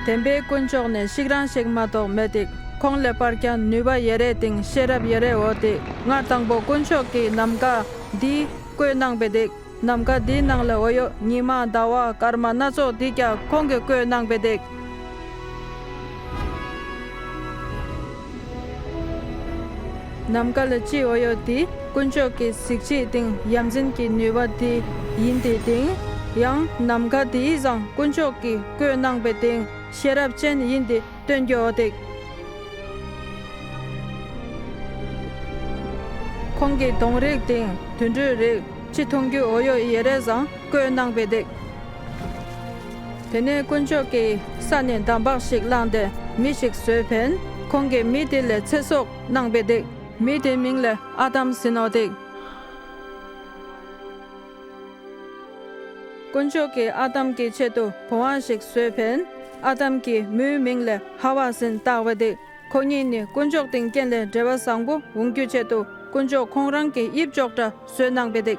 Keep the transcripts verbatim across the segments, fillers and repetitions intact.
བདེན་པའི་དཀོན་མཆོག་ནི་གཅིག་རང་ཞིག་མ་གཏོགས་མེད་དེ། ཁོང་ལས་ཕར་ཀྱང་ནུས་པ་ཡོད་རེ་དང་ཤེས་རབ་ཡོད་རེ་འོ་དེ། ང་དང་པོ་དཀོན་མཆོག་གིས་ནམ་མཁའ་འདི་བཀོད་གནང་བའི་དེ། ནམ་མཁའ་འདི་ནང་ལ་འོ་ཡོད་ཉི་མ་ཟླ་བ་སྐར་མ་སྣ་ཚོགས་འདི་ཀྱང་ཁོང་གིས་བཀོད་གནང་བའི་དེ། ནམ་མཁའ་ལ་ཅི་འོ་ཡོད་དེ་དཀོན་མཆོག་གི་གཟི་བརྗིད་དང་ཡ་མཚན་གྱི་ནུས་པ་དེ་ཡིན་ཏེ་དེ། ཡང་ནམ་མཁའ་དེའི་བཟང་དཀོན་མཆོག་གིས་བཀོད་གནང་བའི་དེ་ཤེས་རབ་ཅན་ཡིན་ཏེ་སྟོན་རྒྱུ་འོ་དེ། ཁོང་གིས་དོང་རིགས་དང་དུད་འགྲོའི་རིགས་ཅི་མཐོང་རྒྱུ་འོ་ཡོད་ཡོད་རེ་བཟང་བཀོད་གནང་བའི་དེ། དེ་ནས་དཀོན་མཆོག་གིས་ས་ནས་འདམ་བག་ཞིག་བླངས་ཏེ་མི་ཞིག་བཟོས་པས། ཁོང་གིས་མི་དེ་ལ་ཚེ་སྲོག་གནང་བའི་དེ། མི་དེའི་མིང་ལ་ཨ་དམ་ཟེར་ནོ་དེ། དཀོན་མཆོག་གིས་ཨ་དམ་གྱི་ཆེད་དུ་བུ་དབང་ཞིག་བཟོས་པས། ཨ་དམ་གྱིས་མོའི་མིང་ལ་ཧ་ཝ་ཟེར་བཏགས་པའི་དེ། ཁོང་གཉིས་ནི་དཀོན་མཆོག་དང་རྐྱེན་ལས་འབྲེལ་བ་བཟང་པོ་འོང་རྒྱུའི་ཆེད་དུ་དཀོན་མཆོག་ཁོང་རང་གི་དབྱིབས་ཅོག་འདྲ་བཟོས་གནང་བའི་དེ།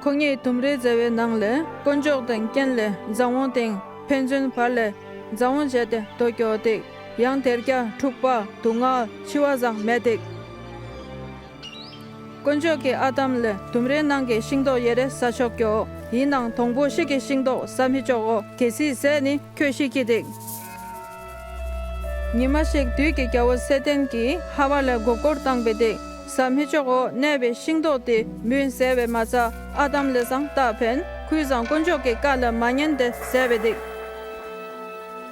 ཁོང་གཉིས་ལྡུམ་རའི་མཛེ་བའི་ནང་ལས་དཀོན་མཆོག་དང་རྐྱེན་ལས་རྫ་བོང་དང་ཕན་ཚུན་བར་ལས་རྫ་བོང་བྱས་ཏེ་སྡོད་རྒྱུ་འོ་དེ། ཡང་དེར་ཀྱང་འཁྲུག་པ་སྡུག་བསྔལ་འཆི་བ་བཟང་མེད་དེ། དཀོན་མཆོག་གིས་ཨ་དམ་ལ་ལྡུམ་རའི་ནང་གི་ཤིང་ཏོག་ཡོད་རེ་ཟ་ཆོག་རྒྱུ་འོ། ཡིན་ནའང་སྡོང་པོ་ཤིག་གི་ཤིང་ཏོག་ཟ་མི་ཆོག་འོ། གལ་སྲིད་ཟས་ནི་ཁྱོད་ཤི་གི་དེ། ཉི་མ་ཞིག་བདུད་ཀྱི་རྒྱལ་པོ་སེ་ཏན་གྱིས་ཧ་ཝ་ལ་མགོ་སྐོར་བཏང་བའི་དེ། ཟ་མི་ཆོག་འོ་གནས་པའི་ཤིང་ཏོག་དེ་མོས་ཟས་པས་མ་ཚད་ཨ་དམ་ལ་བཟང་བཏགས་པས། ཁོས་བཟང་དཀོན་མཆོག་གི་བཀའ་ལ་མ་ཉན་ཏེ་ཟས་པའི་དེ།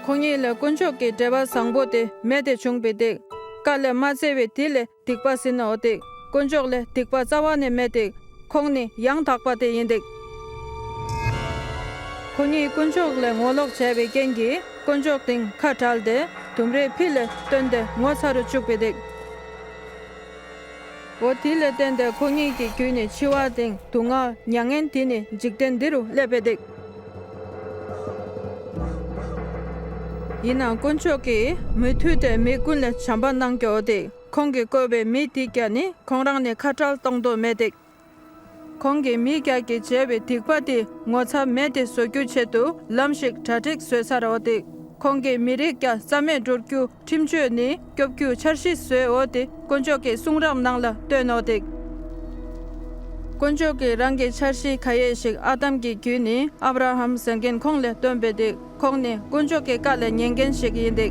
ཁོང་གཉིས་ལ་དཀོན་མཆོག་གི་འབྲེལ་བ་བཟང་པོ་དེ་མེད་དེ་བྱུང་བའི་དེ། བཀའ་ལ་མ་བརྩི་བས་དེ་ལ་སྡིག་པ་ཟེར་ནོ་འོ་དེ། དཀོན་མཆོག་ལ་སྡིག་པ་རྩ་བ་ནས་མེད་དེ། ཁོང་ནི་ཡང་དག་པ་དེ་ཡིན་དེ། ཁོང་གཉིས་དཀོན་མཆོག་ལ་ངོ་ལོག་བྱས་པའི་རྐྱེན་གྱིས་དཀོན་མཆོག་དང་ཁ་བྲལ་ཏེ་ལྡུམ་རའི་ཕི་ལ་བཏོན་ཏེ་ངོ་ཚ་རུ་བཅུག་པའི་དེ། འོ་དེ་ལས་བརྟེན་ཏེ་ཁོང་གཉིས་ཀྱི་རྒྱུད་ནས་འཆི་བ་དང་སྡུག་བསྔལ་མྱ་ངན་དེ་ནི་འཇིག་རྟེན་འདི་རུ་སླེབས་པའི་དེ། ཡིན་ནའང་དཀོན་མཆོག་གིས་མུ་མཐུད་དེ་མི་ཀུན་ལ་བྱམས་པ་གནང་རྒྱུ་འོ་དེ། ཁོང་གིས་བཀོད་པའི་མི་དེ་ཀྱང་ནི་ཁོང་རང་ནས་ཁ་བྲལ་གཏོང་དོ་མེད་དེ། ཁོང་གིས་མི་ཀྱག་གིས་བྱས་པའི་སྡིག་པ་དེ་ངོ་ཚ་མེད་དེ་བཟོ་རྒྱུའི་ཆེད་དུ་ལམ་ཞིག་གྲ་སྒྲིག་བཟོས་ཚར་འོ་དེ། ཁོང་གིས་མི་རིགས་ཀྱང་རྩ་མེད་འགྲོ་རྒྱུ་ཁྲིམས་གཅོད་ནི་སྐྱོབ་རྒྱུའི་འཆར་གཞི་བཟོས་འོ་དེ་དཀོན་མཆོག་གི་གསུང་རབ་ནང་ལ་སྟོན་འོ་དེ། དཀོན་མཆོག་གིས་རང་གི་འཆར་གཞི་ག་ཡེ་ཞིག་ཨ་དམ་གྱི་རྒྱུད་ནི་ཨབ་ར་ཧམ་ཟེར་མཁན་ཁོང་ལ་སྟོན་པའི་དེ། ཁོང་ནི་དཀོན་མཆོག་གི་བཀའ་ལ་ཉན་མཁན་ཞིག་ཡིན་དེ།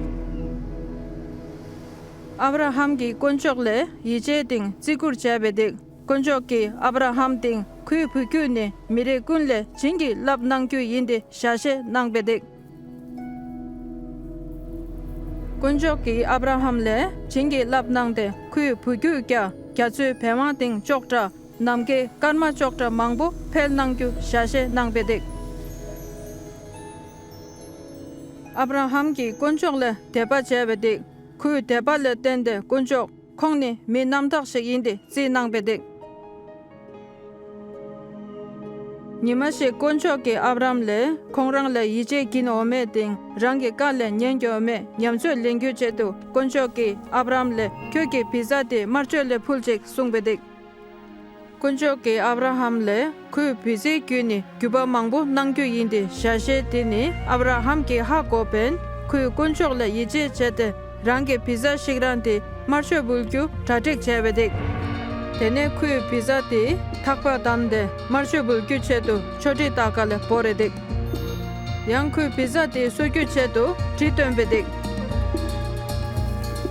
ཨབ་ར་ཧམ་གྱིས་དཀོན་མཆོག་ལ་ཡིད་ཆེས་དང་བརྩི་བཀུར་བྱས་པའི་དེ། དཀོན་མཆོག་གིས་ཨབ་ར་ཧམ་དང་ཁོའི་བུ་རྒྱུད་ནི་མི་རིགས་ཀུན་ལས་བྱིན་གྱིས་བརླབས་གནང་རྒྱུ་ཡིན་ཏེ་ཞལ་བཞེས་གནང་བའི་དེ། དཀོན་མཆོག་གིས་ཨབ་ར་ཧམ་ལ་བྱིན་གྱིས་བརླབས་གནང་སྟེ་ཁོའི་བུ་རྒྱུད་ཀྱང་རྒྱ་མཚོའི་བལ་བ་སྟེང་ཅོག་འདྲ་ནམ་མཁའི་སྐར་མ་ཅོག་འདྲ་མང་པོ་འཕེལ་གནང་རྒྱུ་ཞལ་བཞེས་གནང་བའི་དེ། ཨབ་ར་ཧམ་གྱིས་དཀོན་མཆོག་ལ་དད་པ་བྱས་པའི་དེ། ཁོའི་དད་པ་ལ་བརྟེན་ཏེ་དཀོན་མཆོག་ཁོང་ནི་མི་རྣམ་དག་ཞིག་ཡིན་ཏེ་བརྩིས་གནང་བའི་དེ། ཉི་མ་ཞིག་དཀོན་མཆོག་གིས་ཨབ་རམ་ལ་ཁོང་རང་ལ་ཡིད་ཆེས་བྱིན་འོང་མེད་དེ་རང་གི་བཀའ་ལ་ཉན་འོང་མེད་ཉམས་ཚོད་ལེན་རྒྱུའི་ཆེད་དུ་དཀོན་མཆོག་གིས་ཨབ་རམ་ལ་ཁྱོད་ཀྱི་བི་ཟ་དེ་དམར་མཆོད་ལས་ཕུལ་ཅིག་གསུངས་པའི་དེ། དཀོན་མཆོག་གིས་ཨབ་ར་ཧམ་ལ་ཁོའི་བི་ཟའི་བརྒྱུད་ནས་རྒྱུད་པ་མང་པོ་གནང་རྒྱུ་ཡིན་ཏེ་ཞལ་བཞེས་དེ་ནི་ཨབ་ར་ཧམ་གྱིས་ཧ་གོ་བས་ཁོས་དཀོན་མཆོག་ལ་ཡིད་ཆེས་བྱས་ཏེ་རང་གི་བི་ཟ་ཤིག་རང་དེ་དམར་མཆོད་འབུལ་རྒྱུ་གྲ་སྒྲིག་བྱས་པའི་དེ། དེ་ནས་ཁོས་བི་ཟ་དེ་ཐག་པ་བསྡམས་ཏེ་དམར་མཆོད་འབུལ་རྒྱུའི་ཆེད་དུ་མཆོད་ཁྲི་ལྟག་ཁ་ལ་བོར་རེ་དེ། ཡང་ཁོས་བི་ཟ་དེ་གསོ་རྒྱུའི་ཆེད་དུ་གྲི་བཏོན་པའི་དེ།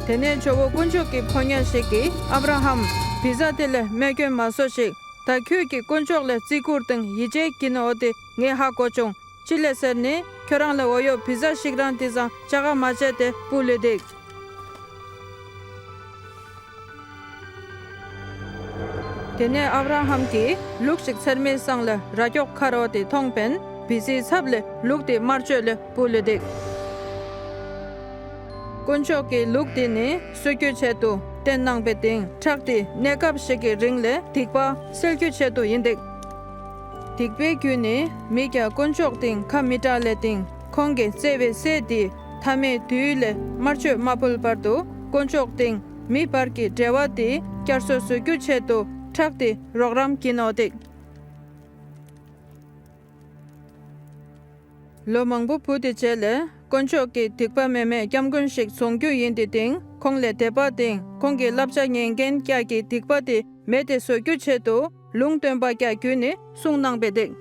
དེ་ནས་ཇོ་བོ་དཀོན་མཆོག་གི་ཕོ་ཉ་ཞིག་གིས་ཨབ་ར་ཧམ་བི་ཟ་དེ་ལ་རྨས་སྐྱོན་མ་བཟོ་ཞིག་ད་ཁྱོད་ཀྱིས་དཀོན་མཆོག་ལ་བརྩི་བཀུར་དང་ཡིད་ཆེས་བྱིན་འོང་དེ་ངས་ཧ་གོ་བྱུང་། ཅི་ལས་ཟེར་ན་ཁྱོད་རང་ལ་འོ་ཡོད་བི་ཟ་ཤིག་རང་དེ་ཙམ་ཅ་ག་མ་བྱས་ཏེ་ཕུལ་ལེ་དེ། དེ་ནས་ཨབ་ར་ཧམ་གྱིས་ལུག་ཅིག་ཚེར་མའི་སང་ལ་རྭ་ཅོ་འཁར་འོང་དེ་མཐོང་བས་བི་ཟའི་ཚབ་ལས་ལུག་དེ་དམར་མཆོད་ལས་ཕུལ་ལེ་དེ། དཀོན་མཆོག་གིས་ལུག་དེ་ནི་གསོ་རྒྱུའི་ཆེད་དུ་བསྟན་གནང་བའི་དེ་ཁྲག་དེ་གནས་སྐབས་ཤིག་གི་རིང་ལ་སྡིག་པ་སེལ་རྒྱུའི་ཆེད་དུ་ཡིན་དེ། སྡིག་པའི་བརྒྱུད་ནས་མི་ཀྱང་དཀོན་མཆོག་དང་ཁ་མི་བྲལ་ལེ་དེ་ཁོང་གིས་བཙལ་བའི་སྲས་དེ་མཐའ་མའི་དུས་ལ་དམར་མཆོད་མ་ཕུལ་བར་དུ་དཀོན་མཆོག་དང་མི་བར་གྱི་འབྲེལ་བ་དེ་བསྐྱར་གསོ་བཟོ་རྒྱུའི་ཆེད་དུ་ཁྲག་དེ་རོགས་རམ་བྱིན་ནོ་དེ། ལོ་མང་པོ་བུད་དེ་རྗེས་ལ་ དཀོན་མཆོག་གི་སྡིག་པ་མེན་མི་སྐྱབས་མགོན་ཞིག་བཙོང་རྒྱུ་ཡིན་ཏེ་དེང་ཁོང་ལས་དད་པ་དེང་ཁོང་གི་བསླབ་བྱ་ཉན་མཁན་ཀྱག་གི་སྡིག་པ་དེ་མེད་དེ་བཟོ་རྒྱུ་ཆེད་དུ་ལུང་སྟོན་པ་ཀྱག་བརྒྱུད་ནས་གསུང་གནང་བའི་འདུག།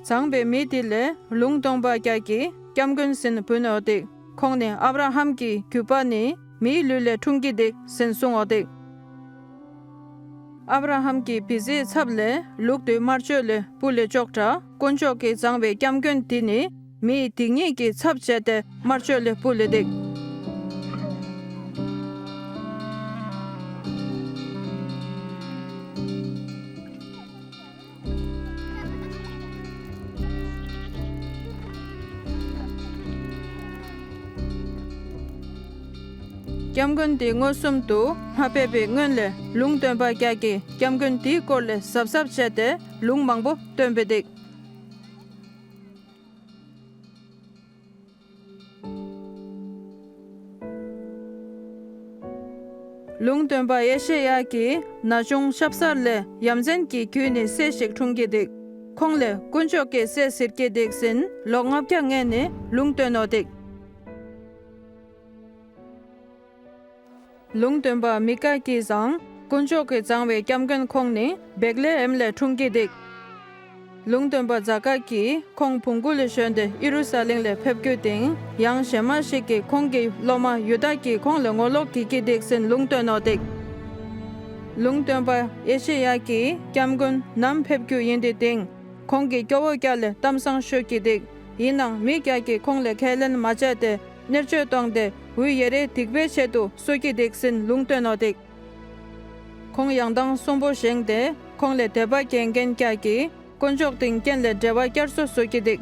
བྱང་པའི་མི་དེ་ལས་ལུང་སྟོན་པ་ཀྱག་གིས་སྐྱབས་མགོན་ཟིན་བུ་ནོ་འདུག། ཁོང་ནས་ཨབ་ར་ཧམ་གྱི་རྒྱུད་པ་ནི་མིའི་ལུས་ལས་འཁྲུངས་ཀྱི་འདུག་ཟིན་གསུང་འོ་འདུག། ཨབ་ར་ཧམ་གྱི་བི་ཟིའི་ཚབ་ལས་ལུག་དེ་དམར་མཆོད་ལས་སྤུར་ལས་ཅོག་འདྲ་དཀོན་མཆོག་གིས་བྱང་བའི་སྐྱབས་མགོན་དེ་ནི་མིའི་སྡིག་ཉེས་ཀྱི་ཚབ་བྱས་ཏེ་དམར་མཆོད་ལས་སྤུར་ལས་འདུག། སྐྱབས་མགོན་དེ་མངོན་སུམ་དུ་མ་ཕེབས་པའི་སྔོན་ལས་ལུང་སྟོན་པ་ཀྱག་གིས་སྐྱབས་མགོན་དེའི་སྐོར་ལས་གཟབ་གཟབ་བྱས་ཏེ་ལུང་མང་པོ་སྟོན་པའི་འདུག། ལུང་སྟོན་པ་ཨེ་ཤེ་ཡ་གིས་ན་ཆུང་ཤབ་སར་ལས་ཡ་མཚན་གྱི་རྒྱུད་ནས་སྲས་ཤིག་འཁྲུངས་ཀྱི་འདུག། ཁོང་ལས་དཀོན་མཆོག་གི་སྲས་གཟིར་གྱི་འདུག་ཟེར་ལོ་ལྔ་བརྒྱ་སྔོན་ནས་ལུང་སྟོན་ནོ་འདུག། ལུང་སྟོན་པ་མི་ཀ་གིས་ཀྱང་དཀོན་མཆོག་གིས་བྱང་བའི་སྐྱབས་མགོན་ཁོང་ནི་བེད་ལེ་ཧེམ་ལས་འཁྲུངས་ཀྱི་འདུག། ལུང་སྟོན་པ་ཛ་ཀ་གིས་ཁོང་བོང་ཀུ་ལས་བཞོན་ཏེ་ཨི་རུ་ས་ལེམ་ལས་ཕེབས་རྒྱུ་དེང་ཡང་གཞན་མ་ཞིག་གིས་ཁོང་གི་སློབ་མ་ཡུ་དཱ་གིས་ཁོང་ལས་ངོ་ལོག་བགྱིད་ཀྱི་འདུག་ཟེར་ལུང་སྟོན་ནོ་འདུག། ལུང་སྟོན་པ་ཨེ་ཤེ་ཡ་གིས་སྐྱབས་མགོན་ནམ་ཕེབས་རྒྱུ་ཡིན་ཏེ་དེང་ཁོང་གི་སྐྱོ་བོ་ཀྱག་ལས་གཏམ་བཟང་ཤོད་ཀྱི་འདུག། ཡིན་ནའང་མི་ཀྱག་གིས་ཁོང་ལས་ཁས་ལེན་མ་བྱས་ཏེ་གནོད་བྱེད་བཏང་སྟེ་འུ་ཡེ་རེ་སྡིག་པའི་ཆེད་དུ་གསོད་ཀྱི་འདུག་ཟེར་ལུང་སྟོན་ནོ་འདུག། ཁོང་ཡང་དང་གསོན་པོ་བཞེངས་ཏེ་ཁོང་ལས་དད་པ་བསྐྱེད་མཁན་ཀྱག་གིས་དཀོན་མཆོག་དང་རྐྱེན་ལས་འབྲེལ་བ་བསྐྱར་གསོ་བཟོ་གི་འདུག།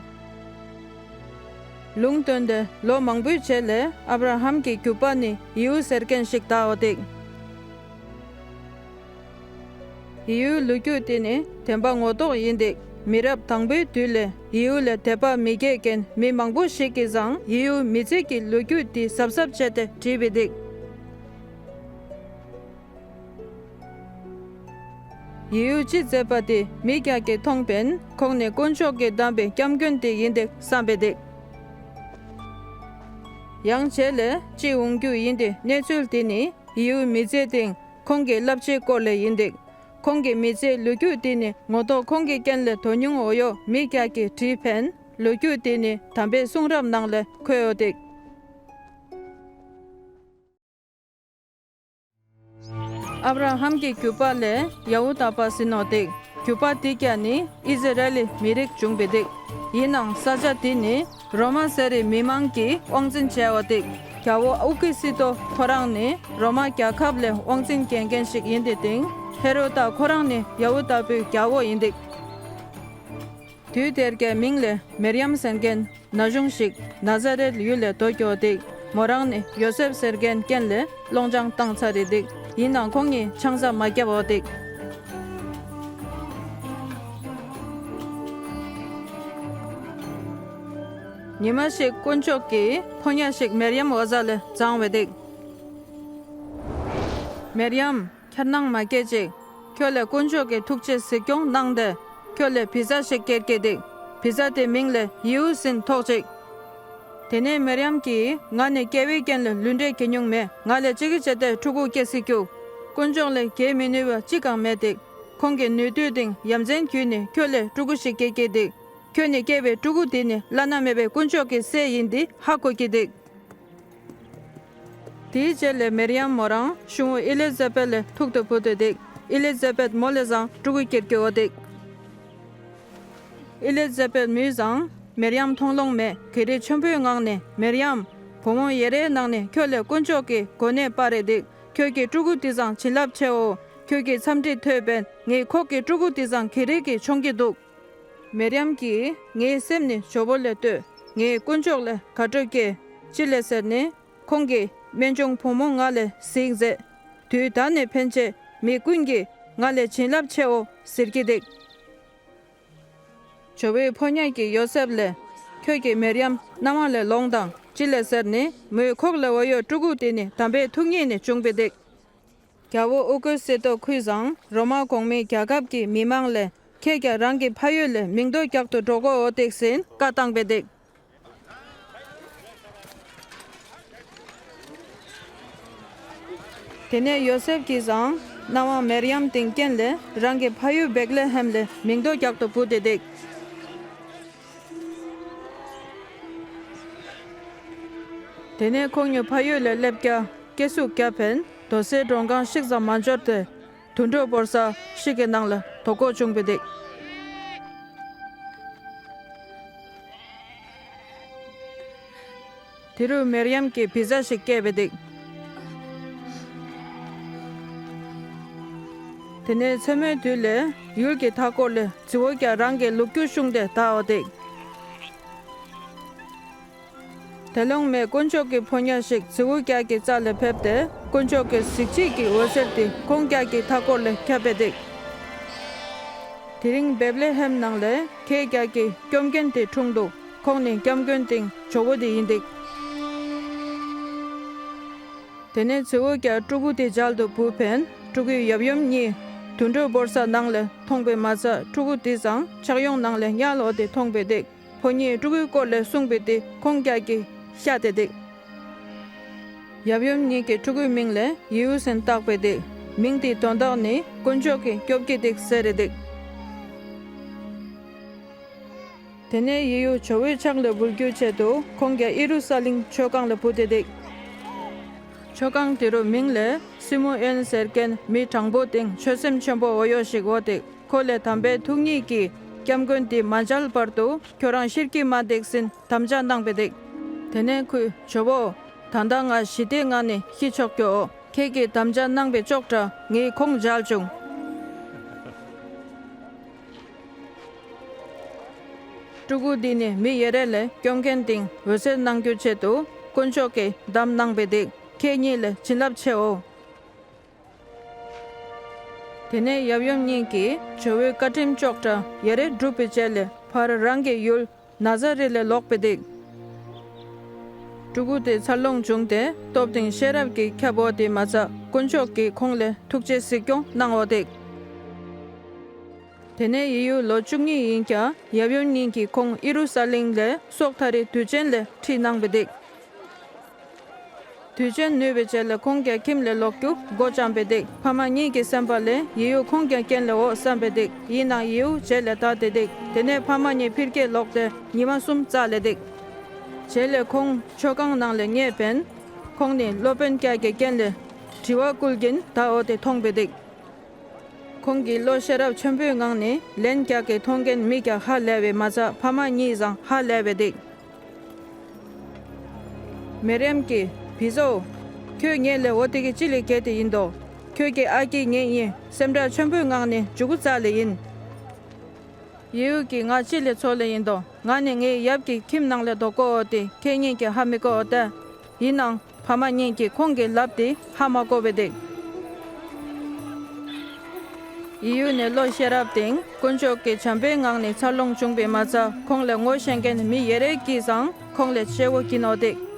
ལུང་སྟོན་ཏེ་ལོ་མང་པོའི་རྗེས་ལས་ཨབ་ར་ཧམ་གྱི་རྒྱུད་པ་ནི་ཡེ་ཧུ་ཟེར་མཁན་ཞིག་དར་བ་འདུག། ཡེ་ཧུའི་ལོ་རྒྱུས་དེ་ནི་བདེན་པ་ངོ་ཐོག་ཡིན་འདུག། མི་རབས་དང་པོའི་དུས་ལས་ཡེ་ཧུ་ལས་དད་པ་མི་བསྐྱེད་མཁན་མི་མང་པོ་ཞིག་གིས་ཀྱང་ཡེ་ཧུའི་མི་ཚེ་གི་ལོ་རྒྱུས་དེ་གཟབ་གཟབ་བྱས་ཏེ་བྲིས་པའི་འདུག། ཡེ་ཧུ་ཅི་མཛད་པ་དེ་མི་ཀྱག་གིས་མཐོང་བས་ཁོང་ནི་དཀོན་མཆོག་གིས་བདམས་པའི་སྐྱབས་མགོན་དེ་ཡིན་འདུག་བསམ་པའི་འདུག། ཡང་རྗེས་ལས་ཅི་འོང་རྒྱུ་ཡིན་ཏེ་གནས་ཚུལ་དེ་ནི་ཡེ་ཧུའི་མི་ཚེ་དང་ཁོང་གི་བསླབ་བྱའི་སྐོར་ལས་ཡིན་འདུག། ཁོང་གི་མི་ཚེའི་ལོ་རྒྱུས་དེ་ནི་ངོ་ཐོག་ཁོང་གི་རྐྱེན་ལས་དོ་སྙིང་འོ་ཡོ་མི་ཀྱག་གིས་བྲིས་ཕན་ལོ་རྒྱུས་དེ་ནི་དམ་པའི་གསུང་རབ་ནང་ལས་འཁོད་ཡོད་འདུག། ཨབ་ར་ཧམ་གྱི་རྒྱུད་པ་ལས་ཡ་ཧུ་དཱ་པ་ཟེར་ནོ་འདུག། རྒྱུད་པ་དེ་ཀྱག་ནི་ཨིས་ར་ཨེལ་མི་རིགས་བྱུང་བའི་འདུག། ཡིན་ནའང་ས་ཆ་དེ་ནི་རོ་མ་ཟེར་བའི་མི་མང་གིས་དབང་འཛིན་བྱས་པ་འདུག། རྒྱལ་པོ་ཨུ་གུ་སི་ཏོ་ཁོ་རང་ནི་རོ་མ་རྒྱལ་ཁབ་ལས་དབང་འཛིན་བྱེད་མཁན་ཞིག་ཡིན་ཏེ་དེང་ཧེ་རོ་ད་ཁོ་རང་ནི་ཡ་ཧུ་དཱ་པའི་རྒྱལ་པོ་ཡིན་འདུག། དུས་དེར་ཀྱག་མིང་ལས་མིར་ཡམ་ཟེར་མཁན་ན་ཆུང་ཞིག་ནཱ་ཛ་རེད་ཡུལ་ལས་བརྡོལ་ཏེ་འོ་འདུག། མོ་རང་ནི་ཡོ་སེབ་ཟེར་མཁན་རྐྱེན་ལས་བློ་སྦྱང་བཏང་ཚར་རེ་འདུག། ཡིན་ནའང་ཁོང་གིས་ཆང་ས་མ་བརྒྱབ་པ་འདུག། ཉི་མ་ཞིག་དཀོན་མཆོག་གི་ཕོ་ཉ་ཞིག་མིར་ཡམ་འོ་ཟ་ལས་བྱོན་པའི་འདུག། མིར་ཡམ། ཁྱེད་སྣང་མ་སྐྱེ་ཅིག། ཁྱོད་ལས་དཀོན་མཆོག་གི་ཐུགས་རྗེ་གཟིགས་སྐྱོང་གནང་སྟེ་ཁྱོད་ལས་བི་ཛ་ཞིག་སྐྱེར་གྱི་འདུག། བི་ཛ་དེའི་མིང་ལས་ཡེ་ཧུ་ཟེར་ཐོགས་ཅིག། དེ་ནས་མིར་ཡམ་གྱིས་ང་ནི་སྐྱེ་བའི་རྐྱེན་ལས་ལུས་འབྲེལ་བྱེད་མྱོང་མེད། ང་ལས་ཅི་གི་ཆེད་དུ་ཕྲུ་གུ་སྐྱེ་སྲིད་ཀྱི། དཀོན་མཆོག་ལས་བྱེད་མི་ནུས་པ་ཅི་གང་མེད་འདུག། ཁོང་གི་ནུས་མཐུ་དང་ཡ་མཚན་བརྒྱུད་ནས་ཁྱོད་ལས་ཕྲུ་གུ་ཞིག་སྐྱེ་གི་འདུག། ཁྱོད་ནས་སྐྱེ་བའི་ཕྲུ་གུ་དེ་ནི་བླ་ན་མེད་པའི་དཀོན་མཆོག་གི་སྲས་ཡིན་འདི་ཧ་གོ་གི་འདུག། དེའི་རྗེས་ལས་མིར་ཡམ་མོ་རང་ཆུང་ངུ་ཨི་ལི་ཛ་བེད་ལས་ཐུག་ཏུ་བུད་དེ་འདུག། ཨི་ལི་ཛ་བེད་མོ་ལས་ཀྱང་ཕྲུ་གུ་སྐྱེར་གྱི་འོ་འདུག། ཨི་ལི་ཛ་བེད་མོས་ཀྱང་མིར་ཡམ་མཐོང་ལོང་མེད། གུ་རེ་ཆེན་པོའི་ངང་ནས་མིར་ཡམ། བུ་མོ་ཡེ་རེའི་ནང་ནས་ཁྱོད་ལས་དཀོན་མཆོག་གི་གོ་གནས་སྤར་རེ་འདུག། ཁྱོད་ཀྱི་ཕྲུ་གུ་དེ་ཀྱང་བྱིན་རླབས་ཆེའོ། ཁྱོད་ཀྱི་འཚམས་འདྲི་ཐོས་པས་ངའི་ཁོག་གི་ཕྲུ་གུ་དེ་ཀྱང་གུ་རེ་གིས་མཆོང་གི་འདུག། མིར་ཡམ་གྱིས་ངའི་སེམས་ནི་ཇོ་བོ་ལས་བཏོན། ངས་དཀོན་མཆོག་ལས་དགའ་སྤྲོ་སྐྱེས། ཅི་ལས་ཟེར་ན། ཁོང་གིས་སྨན་ཆུང་བུ་མོ་ང་ལས་གཟིགས་མཛད། དུས་ད་ནས་ཕན་ཆད་མི་ཀུན་གྱིས་ང་ལས་བྱིན་རླབས་ཆེའོ་ཟེར་གྱི་འདུག། ཇོ་བོའི་ཕོ་ཉ་གིས་ཡོ་སེབ་ལས། ཁྱོད་ཀྱིས་མིར་ཡམ་མནའ་མ་ལས་ལོངས་དང་། ཅི་ལས་ཟེར་ན། མོའི་ཁོག་ལས་འོ་ཡོ་ཕྲུ་གུ་དེ་ནི་དམ་པའི་ཐུགས་ཉིད་ནས་བྱུང་བའི་འདུག། རྒྱལ་པོ་ཨུ་གུ་སི་ཏོ་ཁོས་ཀྱང་རོ་མ་གོང་མའི་རྒྱལ་ཁབ་ཀྱི་མི་མང་ལས། ཁྱེད་ཀྱང་རང་གི་ཕ་ཡུལ་ལས་མིང་ཐོ་རྒྱག་ཏུ་འགྲོ་དགོས་འོ་འདུག་ཟེར་བཀའ་བཏང་བའི་འདུག། དེ་ནས་ཡོ་སེབ་ཀྱིས་ཡང་ནང་པ་མིར་ཡམ་དེ་རྐྱེན་ལས་རང་གི་ཕ་ཡུལ་བེད་ལེ་ཧེམ་ལས་མིང་རྡོག་རྒྱག་ཏུ་བུད་དེ་འདུག། དེ་ནས་ཁོང་གཉིས་ཕ་ཡུལ་ལས་སླེབས་ཀྱང་སྐྱེ་ཟུག་བརྒྱབ་ཕན་དོ་སེ་མགྲོན་ཁང་ཞིག་ཙམ་མ་འབྱོར་ཏེ་དུད་འགྲོ་བོར་ས་ཞིག་གི་ནང་ལ་དོག་གོ་བྱུང་བས་འདུག། དེ་རུ་མིར་ཡམ་གྱིས་བི་ཛ་ཞིག་བསྐྱལ་བས་འདུག། དེ་ནས་མཚན་མོའི་དུས་ལས་ཡུལ་གྱི་མཐའ་འཁོར་ལས་རྫི་བོ་རྒྱལ་རང་གི་ལུག་ཁྱུ་ཞུང་སྟེ་དར་བས་འདུག། དེ་ལོང་མེ་དཀོན་མཆོག་གི་ཕོ་ཉ་ཞིག་རྫི་བོ་རྒྱལ་གྱི་རྩ་ལས་ཕེབས་ཏེ་དཀོན་མཆོག་གི་གཟི་བརྗིད་ཀྱི་འོད་ཟེར་དེ་ཁོང་རྒྱལ་གྱི་མཐའ་འཁོར་ལས་ཁྱབ་པས་འདུག། དེ་རིང་བེད་ལེ་ཧེམ་ནང་ལས་ཁྱེད་རྒྱལ་གྱི་སྐྱོབ་མཁན་དེ་འཁྲུངས་འདུག། ཁོང་ནི་སྐྱབས་མགོན་དེ་ཇོ་བོ་དེ་ཡིན་འདུག། དེ་ནས་རྫི་བོ་རྒྱལ་ཕྲུ་གུ་དེ་མཇལ་དུ་བུད་ཕན་ཕྲུ་གུའི་ཡབ་ཡུམ་གཉིས་དུད་འགྲོ་བོར་ས་ནང་ལས་མཐོང་བས་མ་ཚད་ཕྲུ་གུ་དེ་ཚང་ཕྱག་གཡོན་ནང་ལས་ཉལ་ཡོད་དེ་མཐོང་བས་འདུག། ཕོ་ཉས་ཕྲུ་གུའི་སྐོར་ལས་གསུངས་པས་དེ་ཁོང་རྒྱལ་གྱིས་ཤེས་ཏེ་འདུག། ཡབ་ཡུམ་གཉིས་ཀྱིས་ཕྲུ་གུའི་མིང་ལས་ཡེ་ཡུ་ཟེར་བཏགས་པས་འདུག། མིང་དེའི་དོན་དག་ནི་དཀོན་མཆོག་གིས་སྐྱོབ་ཀྱི་འདུག་ཟེར་རེ་འདུག། དེ་ནས་ཡེ་ཡུ་ཇོ་བོའི་ཕྱག་ལས་འབུལ་རྒྱུའི་ཆེད་དུ་ཁོང་རྒྱལ་ཡེ་རུ་ས་ལེམ་མཆོད་ཁང་ལས་བུད་དེ་འདུག། མཆོད་ཁང་དེ་རུ་མིང་ལས་སི་མུ་ཨེལ་ཟེར་མཁན་མི་དྲང་པོ་དེ་ཆོས་སེམས་ཆེན་པོ་འོ་ཡོད་ཞིག་འོ་འདུག། ཁོ་ལས་དམ་པའི་ཐུགས་ཉིད་ཀྱིས་སྐྱབས་མགོན་དེ་མ་མཇལ་བར་དུ་ཁྱོད་རང་ཤི་གི་མ་འདུག་ཟེར་དམ་བཅའ་གནང་བས་འདུག། དེ་ནས་ཁོས་ཇོ་བོ། ད་ལྟ་ང་ཞི་བདེའི་ངང་ནས་ཤི་ཆོག་གི་འོ། ཁྱེད་ཀྱིས་དམ་བཅའ་གནང་བའི་ཅོག་འདྲ་ངས་ཁོང་མཇལ་བྱུང་། ཕྲུ་གུ་འདི་ནི་མི་ཡ་རབས་ལས་སྐྱོབ་མཁན་དེ་འོད་གསལ་གནང་རྒྱུའི་ཆེད་དུ་དཀོན་མཆོག་གིས་བདམས་གནང་བས་འདུག། ཁྱེད་གཉིས་ལ་བྱིན་རླབས་ཆེའོ། དེ་ནས་ཡབ་ཡུམ་གཉིས་ཀྱིས་ཇོ་བོའི་བཀའ་ཁྲིམས་ཅོག་འདྲ་ཡ་རབས་བསྒྲུབས་པའི་རྗེས་ལས་ཕར་རང་གི་ཡུལ་ནཱ་ཛ་རེད་ལས་ལོག་པས་འདུག། ཕྲུ་གུ་དེ་འཚར་ལོངས་བྱུང་སྟེ་སྟོབས་དང་ཤེས་རབ་ཀྱིས་ཁྱབ་ཡོད་དེ་མ་ཚད་དཀོན་མཆོག་གིས་ཁོང་ལ་ཐུགས་རྗེ་གཟིགས་སྐྱོང་གནང་ཡོད་འདུག། དེ་ནས་ཡེ་ཡུ་ལོ་བཅུ་གཉིས་ཡིན་ཀྱང་ཡབ་ཡུམ་གཉིས་ཀྱིས་ཁོང་ཡེ་རུ་ས་ལེམ་ལས་སྲོག་ཐར་རིའི་དུས་ཆེན་ལས་ཁྲིད་གནང་བས་འདུག། དུས་ཆེན་ནུབ་པའི་རྗེས་ལ་ཁོང་རྒྱལ་ཁྱིམ་ལས་ལོག་རྒྱུ་མགོ་བརྩམས་པས་འདུག། ཕ་མ་གཉིས་ཀྱི་སེམས་པ་ལས་ཡེ་ཡུ་ཁོང་རྒྱལ་རྐྱེན་ལས་འོ་བསམ་པས་འདུག། ཡིན་ནའང་ཡེ་ཡུ་རྗེས་ལ་དར་ཏེ་འདུག། དེ་ནས་ཕ་མ་གཉིས་ཕྱིར་སྐྱེལ་ལོག་སྟེ་ཉི་མ་གསུམ་བརྩམས་ལས་འདུག། རྗེས་ལ་ཁོང་མཆོད་ཁང་ནང་ལས་རྙེད་པས་ཁོང་ནི་སློབ་དཔོན་རྒྱལ་གྱི་རྐྱེན་ལས་དྲི་བ་བསྐུལ་གྱིན་དར་ཡོད་དེ་མཐོང་བས་འདུག། ཁོང་གིས་བློ་ཤེས་རབ་ཆེན་པོའི་ངང་ནས་ལན་རྒྱག་གི་མཐོང་མཁན་མི་རྒྱུད་ཧ་ལས་པས་མ་ཚད་ཕ་མ་གཉིས་ཀྱང་ཧ་ལས་པས་འདུག། མིར་ཡམ་གྱིས་བི་ཛའོ། ཁྱོད་ངེད་ལས་འོ་དེ་གི་ཅི་ལས་གལ་ཏེ་ཡིན་དོ། ཁྱོད་ཀྱི་ཨ་ཀྱིས་ངེད་གཉིས་སེམས་ཁྲལ་ཆེན་པོའི་ངང་ནས་འཇུག་རྩ་ལས་ཡིན། ཡེ་ཡུ་གིས་ང་ཅི་ལས་འཚོལ་ལས་ཡིན་དོ། ང་ནི་ངའི་ཡབ་ཀྱི་ཁྱིམ་ནང་ལས་བཟློག་གོ་འོ་དེ་ཁྱེད་གཉིས་ཀྱིས་ཧ་མི་གོ་འོ་ཏེ། ཡིན་ནའང་ཕ་མ་གཉིས་ཀྱིས་ཁོང་གི་ལབ་དེ་ཧ་མ་གོ་བས་འདུག། ཡེ་ཡུ་ནི་བློ་ཤེས་རབ་དང་དཀོན་མཆོག་གི་བྱམས་པའི་ངང་ནས་འཚར་ལོངས་བྱུང་བས་མ་ཚད་ཁོང་ལས་ངོ་ཤེས་མཁན་མི་ཡ་རབས་ཀྱིས་ཀྱང་ཁོང་ལས་གཅེས་པོ་བྱིན་ཡོད་འདུག།